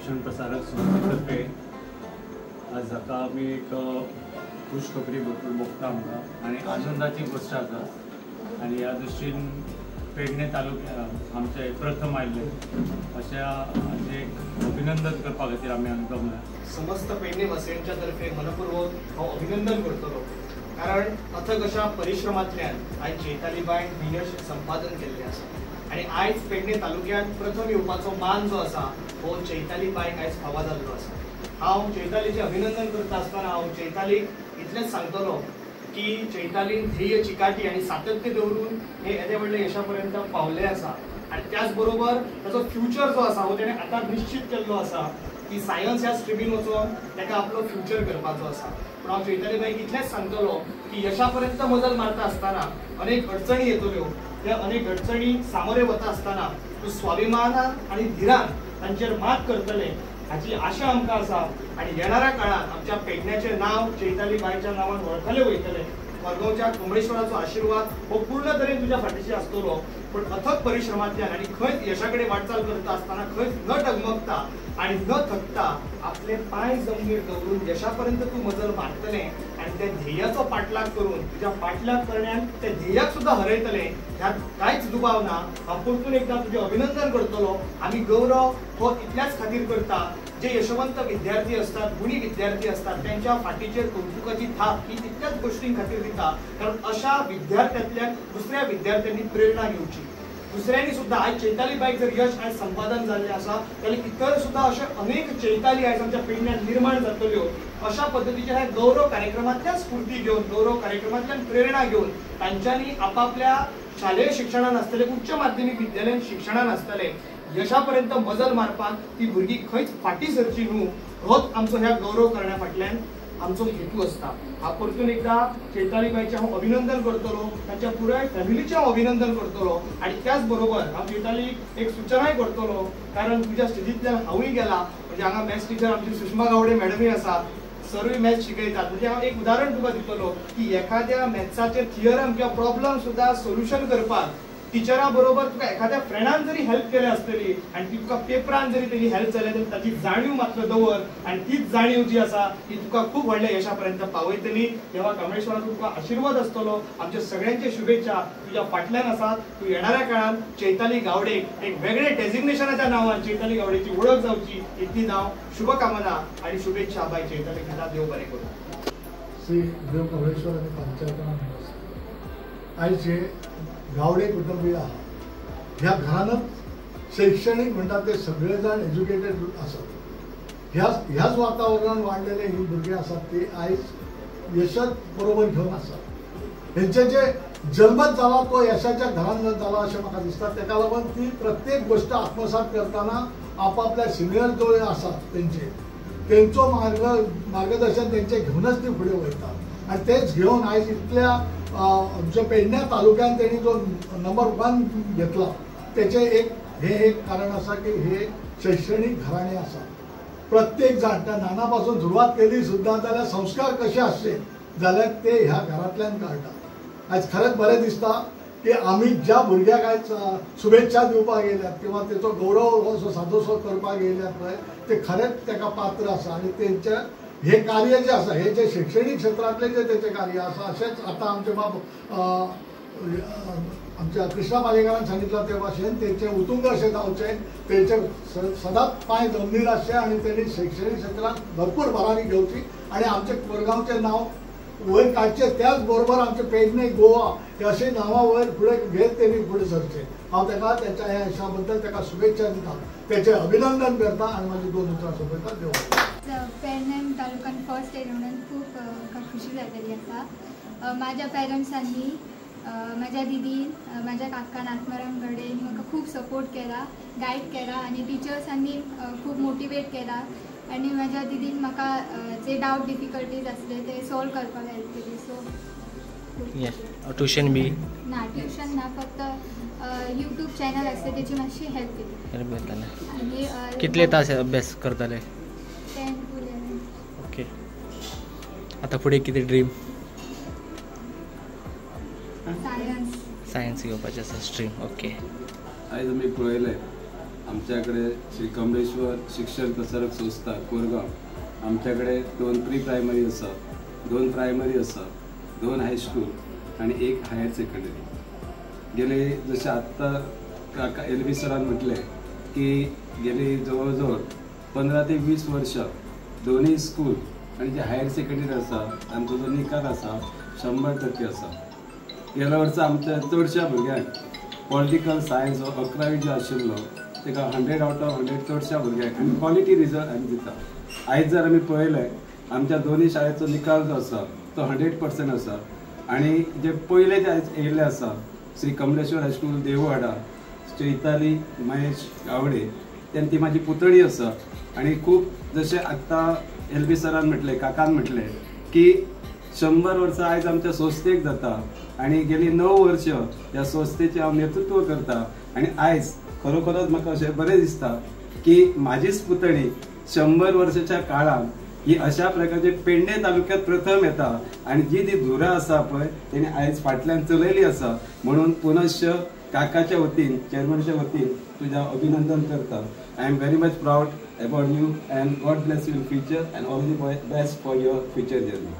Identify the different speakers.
Speaker 1: शिक्षण प्रसारक संस्थेतर्फे आज हाका आमी एक खुशखबरी भरपूर भोगता आमकां आनी आनंदाची गोश्ट आसा आनी ह्या दृश्टीन पेडणे तालुक्या आमचे प्रथम आयिल्ले अशा हाचें एक अभिनंदन करपा खातीर आमी हांगा जमल्या.
Speaker 2: समस्त पेडणे वासियांच्या तर्फे मनपूर्वक हांव अभिनंदन करतलो, कारण अथक अशा परिश्रमांतल्यान आयज चैतालीबायन हें यश संपादन केल्लें आसा आनी आयज पेडणे तालुक्यांत प्रथम येवपाचो मान जो आसा हो चैतालीबायक आयज फावो जाल्लो आसा. हांव चैतालीचें अभिनंदन करता आसतना हांव चैतालीक इतलेंच सांगतलो की चैतालीन ध्येय, चिकाटी आनी सातत्य दवरून हे येदे व्हडले यशा पर्यंत पावल्ले आसा आनी त्याच बरोबर ताचो फ्युचर जो आसा हो तेणें आतां निश्चीत केल्लो आसा की सायन्स ह्या स्ट्रिमीन वचोन ताका आपलो फ्युचर करपाचो आसा. पूण हांव चैताली बाईक इतलेंच सांगतलो की यशा पर्यंत मजल मारता आसतना अनेक अडचणी येतल्यो, त्या अनेक अडचणी सामोरे वता आसतना तूं स्वाभिमानान आनी धिरान तांचेर मात करतलें हाची आशा आमकां आसा आनी येणाऱ्या काळांत आमच्या पेडण्याचें नांव चैताली बाईच्या नांवान वळखलें वयतलें. मडगांवच्या कुंबळेश्वराचो आशिर्वाद हो पूर्ण तरेन तुज्या फाटीशी आसतलो, पूण अथक परिश्रमांतल्यान आनी खंयच यशा कडेन वाटचाल करता आसतना खंयच न डगमगता आनी न थकता आपले पांय जमनीर दवरून यशा पर्यंत तूं मजल मारतलें आनी त्या ध्येयाचो पाठलाग करून तुज्या पाठलाग करण्यान त्या ध्येयाक सुद्दां हरयतलें ह्यात कांयच दुबाव ना. हांव परतून एकदां तुजें अभिनंदन करतलो. आमी गौरव हो इतल्याच खातीर करता, जे यशवंत विद्यार्थी असतात, गुणी विद्यार्थी असतात त्यांच्या फाटीचेर कौतुकाची थाप ही तितल्याच गोष्टीं खातीर दिता, कारण अशा विद्यार्थ्यांतल्यान दुसऱ्या विद्यार्थ्यांनी प्रेरणा घेवची. दुसऱ्यांनी सुद्दां आयज चैताली बाईक जर यश आयज संपादन जाल्लें आसा जाल्यार इतर सुद्दां अशे अनेक चैताली आयज आमच्या पेडण्यात निर्माण जातल्यो. अशा पद्दतीच्या ह्या गौरव कार्यक्रमांतल्यान स्फूर्ती घेवन, गौरव कार्यक्रमांतल्यान प्रेरणा घेवन तांच्यांनी आपापल्या शालेय शिक्षणान आसतले, उच्च माध्यमीक विद्यालयान शिक्षणान आसतले यशा पर्यंत मजल मारपाक ती भुरगीं खंयच फाटीं सरची न्हू होच आमचो ह्या गौरव करण्या फाटल्यान आमचो हेतू आसता. हांव परतून एकदां चैताली बाईचें हांव अभिनंदन करतलो, तांच्या पुराय फॅमिलीचें हांव अभिनंदन करतलो आनी त्याच बरोबर हांव चैतालीक एक सुचनाय करतलो, कारण तुज्या स्टेजींतल्यान हांवूय गेला, म्हणजे हांगा मॅथ्स टिचर आमची सुषमा गावडे मॅडमूय आसा, सरूय मॅथ्स शिकयतात. म्हणजे हांव एक उदाहरण तुका दितलो की एखाद्या मॅथ्साचेर थियरम किंवा प्रॉब्लम सुद्दां सोल्युशन करपाक टिचरा बरोबर तुका एखाद्या फ्रेंडान जरी हेल्प केल्या आसतली आनी ती तुका पेपरान जरी तेजी हेल्प जाल्या तरी ताची जाणीव मात्र दवर आनी तीच जाणीव जी आसा ती तुका खूब व्हडल्या यशा पर्यंत पावयतली. तेव्हा कमळेश्वराचो तुका आशिर्वाद आसतलो. आमच्या सगळ्यांचे शुभेच्छा तुज्या फाटल्यान आसात. तूं येणाऱ्या काळान चैताली गावडेक एक वेगळे डेजिग्नेशनाच्या नांवान चैताली गावडेची वळख जावची इतली हांव शुभकामना आनी शुभेच्छा बाय चैताली खाला. देव बरें करूं.
Speaker 3: श्री देव कमळेश्वर आनी पंचायतना आयज हे गावडे कुटुंबीय आहा ह्या घरानच शैक्षणीक म्हणटा ते सगळे जाण एज्युकेटेड आसात. ह्याच वातावरणान वाडलेले ही भुरगीं आसात ती आयज यशात बरोबर घेवन आसात. हेंचे जे जल्मच जाला तो यशाच्या घरान जाला अशें म्हाका दिसता. तेका लागून ती प्रत्येक गोश्ट आत्मसात करतना आपापल्या सिनियर जो आसात तेंचे तेंचो मार्गदर्शन तेंचे घेवनच ती फुडें वयता आनी तेच घेवन आयज इतल्या आमच्या पेडण्या तालुक्यान तेणी जो नंबर 1 घेतला तेचें एक हें एक कारण आसा की हे शैक्षणीक घराणें आसा. प्रत्येक जाण त्या नाना पासून सुरवात केली सुद्दां जाल्यार संस्कार कशे आसचे जाल्यार ते ह्या घरांतल्यान काडटा. आयज खरेंच बरें दिसता की आमी ज्या भुरग्याक आयज शुभेच्छा दिवपाक येयल्यात किंवा तेचो गौरव असो सादोसो करपाक येयल्यात पळय ते खरेंच तेका पात्र आसा आनी तेंचें हे कार्य जे आसा हे जे शैक्षणीक क्षेत्रांतलें जे तेचें कार्य आसा अशेंच आतां आमचे बाब आमच्या कृष्णा पालेकारान सांगितलं ते भाशेन तेंचें उतुंग अशें जावचें, तेंचे सदांच पांय जमनीर आसचे आनी तेणी शैक्षणीक क्षेत्रांत भरपूर भरारी घेवची आनी आमचें कोरगांवचें नांव वयर काडचें, त्याच बरोबर आमचें पेडणे गोवा हे अशें नांवां वयर फुडें घेत तेणी फुडें सरचें. हांव तेका तेच्या ह्या यशा बद्दल तेका शुभेच्छा दिता, तेचें अभिनंदन करता आनी म्हाजी दोन उतरां सोंपयता. देव
Speaker 4: पेडणे तालुक्यान फर्स्ट येयलें म्हणून खूब म्हाका खुशी जाल्ली आसा. म्हाज्या पेरंट्सांनी, म्हाज्या दिदीन, म्हाज्या काकान आत्माराम गडेन म्हाका खूब सपोर्ट केला, गायड केला आनी टिचर्सांनी खूब मोटिवेट केला आनी म्हाज्या दिदीन म्हाका जे डावट डिफिकल्टीज आसले ते सॉल्व करपाक हेल्प केली. सो
Speaker 5: ट्युशन बी
Speaker 4: ना, ट्युशन ना, फक्त यूट्यूब चॅनल आसता तेची मातशी हेल्प केली.
Speaker 5: हेल्प करताले.
Speaker 4: आनी
Speaker 5: कितले तास अभ्यास करताले?
Speaker 4: 10 to 11.
Speaker 5: Okay, आतां फुडें कितें ड्रीम?
Speaker 4: सायन्स.
Speaker 5: सायन्स घेवपाचें आसा स्ट्रीम. ओके,
Speaker 6: आयज आमी पळयलें आमच्याकडे श्री कमलेश्वर शिक्षण प्रसारक संस्था कोरगांव आमच्याकडे 2 प्री प्रायमरी आसा, 2 प्रायमरी आसा, 2 हायस्कूल आनी 1 हायर सेकंडरी. गेले जशें आत्तां काका एल बी सरान म्हटलें की गेली जवळ जवळ 15 ते 20 वर्षां दोन्ही स्कूल आनी जे हायर सेकंडरी आसा तांचो जो निकाल आसा 100% आसा. गेल्या वर्सा आमच्या चडश्या भुरग्यांक पॉलिटिकल सायन्स हो 11वी जो आशिल्लो ताका 100 आउट ऑफ 100 चडश्या भुरग्यांक आनी क्वॉलिटी रिजल्ट आमी दिता. आयज जर आमी पळयलें आमच्या दोनूय शाळेचो निकाल जो आसा तो 100% आसा. आनी जे पयले जे आयज येयल्ले आसा श्री कमलेश्वर हायस्कूल देववाडा चैताली महेश गावडे तेन्ना ती म्हाजी पुतणी आसा. आनी खूब जशें आत्तां एल बी सरान म्हटलें, काकान म्हटलें की 100 वर्सां आयज आमच्या संस्थेक जाता आनी गेली 9 वर्ष ह्या संस्थेचें हांव नेतृत्व करता. आनी आयज खरोखरच म्हाका अशें बरें दिसता की म्हाजीच पुतणी 100 वर्साच्या काळान ही अशा प्रकारचे पेडणे तालुक्यात प्रथम येता आनी जी ती धुरा आसा पळय तेणी आयज फाटल्यान चलयली आसा. म्हणून पुनश्च काकाच्या वतीन, चेअरमॅनाच्या वतीन तुझ्या अभिनंदन करता. I am very much proud about you and God bless you in future and all the best for your future journey.